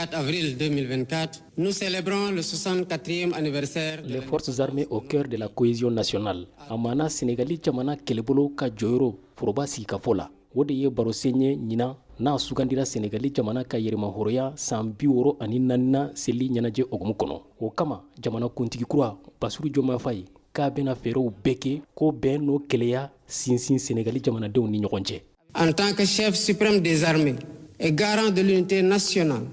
24 avril 2024, nous célébrons le 64e anniversaire de Les forces armées au cœur de la cohésion nationale. A maana Senegali jamana kɛlɛbolo ka jɔyɔrɔ foroba sigikafɔ la, o de ye barosen ye ɲinan n'a sugandira Senegali jamana ka yɛrɛmahɔrɔnya san 64nan seli ɲɛnajɛ hukumu kɔnɔ. O kama, jamana kuntigi kura Basiru Jomayi Fayi k'a bɛna fɛɛrɛw bɛɛ kɛ ko bɛn n'o keleya sinsin Senegali jamanadenw ni ɲɔgɔn cɛ. En tant que chef suprême des armées et garant de l'unité nationale,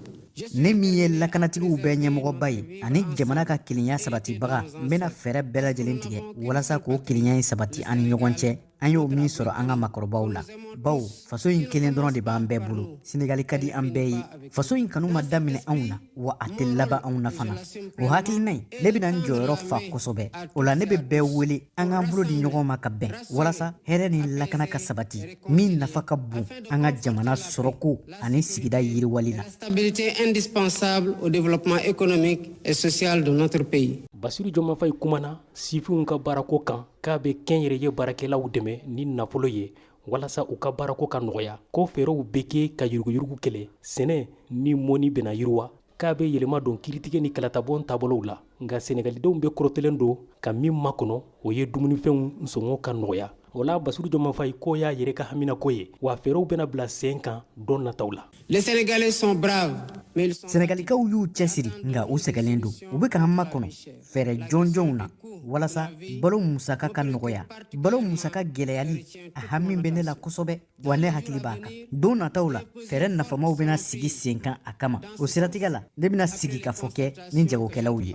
Ne min ye lakanatigiw bɛɛ ɲɛmɔgɔba ye ani jamana ka kelenya sabatibaga, n bɛna fɛɛrɛ bɛɛ lajɛlen tigɛ walasa k'o kelenya in sabati an ni ɲɔgɔn cɛ, an y'o min sɔrɔ an ka makɔrɔbaw la, bawo faso in kelen dɔrɔn de b'an bɛɛ bolo. Senegali ka di an bɛɛ ye. Faso in kanu ma daminɛ anw na, wa a tɛ laban anw na fana. O hakilina in, ne bɛna n jɔyɔrɔ fa kosɛbɛ o la. Ne bɛ bɛɛ wele an k'an bolo di ɲɔgɔn ma ka bɛn walasa hɛrɛ ni lakana ka sabati, min nafa ka bon an ka jamana sɔrɔko ani sigida yiriwali la. Stabilité indispensable au développement économique et social de notre pays. Basiru Jomayi Fayi kumana sifinw ka baarako kan, k'a bɛ kɛnyɛrɛye baarakɛlaw dɛmɛ ni nafolo ye walasa u ka baarako ka nɔgɔya, ko fɛɛrɛw bɛ kɛ ka yuruguyurugu kɛlɛ, sɛnɛ ni mɔni bɛna yiriwa, k'a bɛ yɛlɛma don kiiritigɛ ni kalatabon taabolow la. Nka Senegalidenw bɛ kɔrɔtɛlen don ka min makɔnɔ, o ye dumunifɛnw sɔngɔ ka nɔgɔya. O la, Basiru Jomayi Fayi k'o y'a yɛrɛ ka haminako ye, wa fɛɛrɛw bɛna bila sen kan don nataw la. Les Sénégalais sont braves, mais ils sont Sɛnɛgalikaw y'u cɛsiri, nka u sɛgɛlen don. U bɛ k'an makɔnɔ fɛɛrɛ jɔnjɔnw na walasa balo musaka ka nɔgɔya. Balo musaka gɛlɛyali, a hami bɛ ne la kosɛbɛ, wa ne hakili b'a kan. Don nataw la, fɛɛrɛ nafamaw bɛna sigi sen kan a kama. O siratigɛ la, ne bɛna sigi ka fɔ kɛ ni jagokɛlaw ye.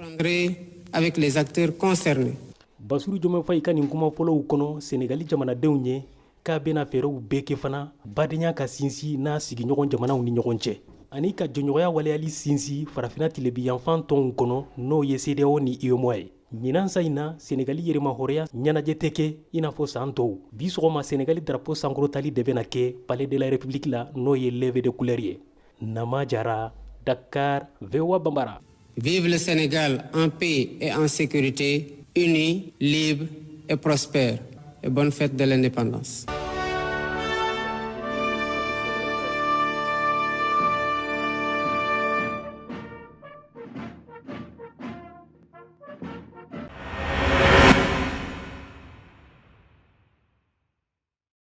avec les acteurs concernés. Basiru Jomayi Fayi ka nin kuma fɔlɔw kɔnɔ Senegali jamanadenw ye, k'a bɛna fɛɛrɛw bɛɛ kɛ fana badenya ka sinsin n'a sigiɲɔgɔn jamanaw ni ɲɔgɔn cɛ, ani ka jɔɲɔgɔnya waleyali sinsin Farafina tilebiyanfan tɔnw kɔnɔ, n'o ye CEDEAO ni UEMOA ye. Ɲinan sa in na, Senegali yɛrɛmahɔrɔnya ɲɛnajɛ tɛ kɛ i n'a fɔ san tɔw. Bi sɔgɔma, Senegali drapeau sankɔrɔtali de bɛna kɛ Palais de la République la, n'o ye levée de couleur ye. Nama Jara, Dakar, VOA Bambara. Vive le Sénégal en paix et en sécurité, uni, libre et prospère. Et bonne fête de l'indépendance.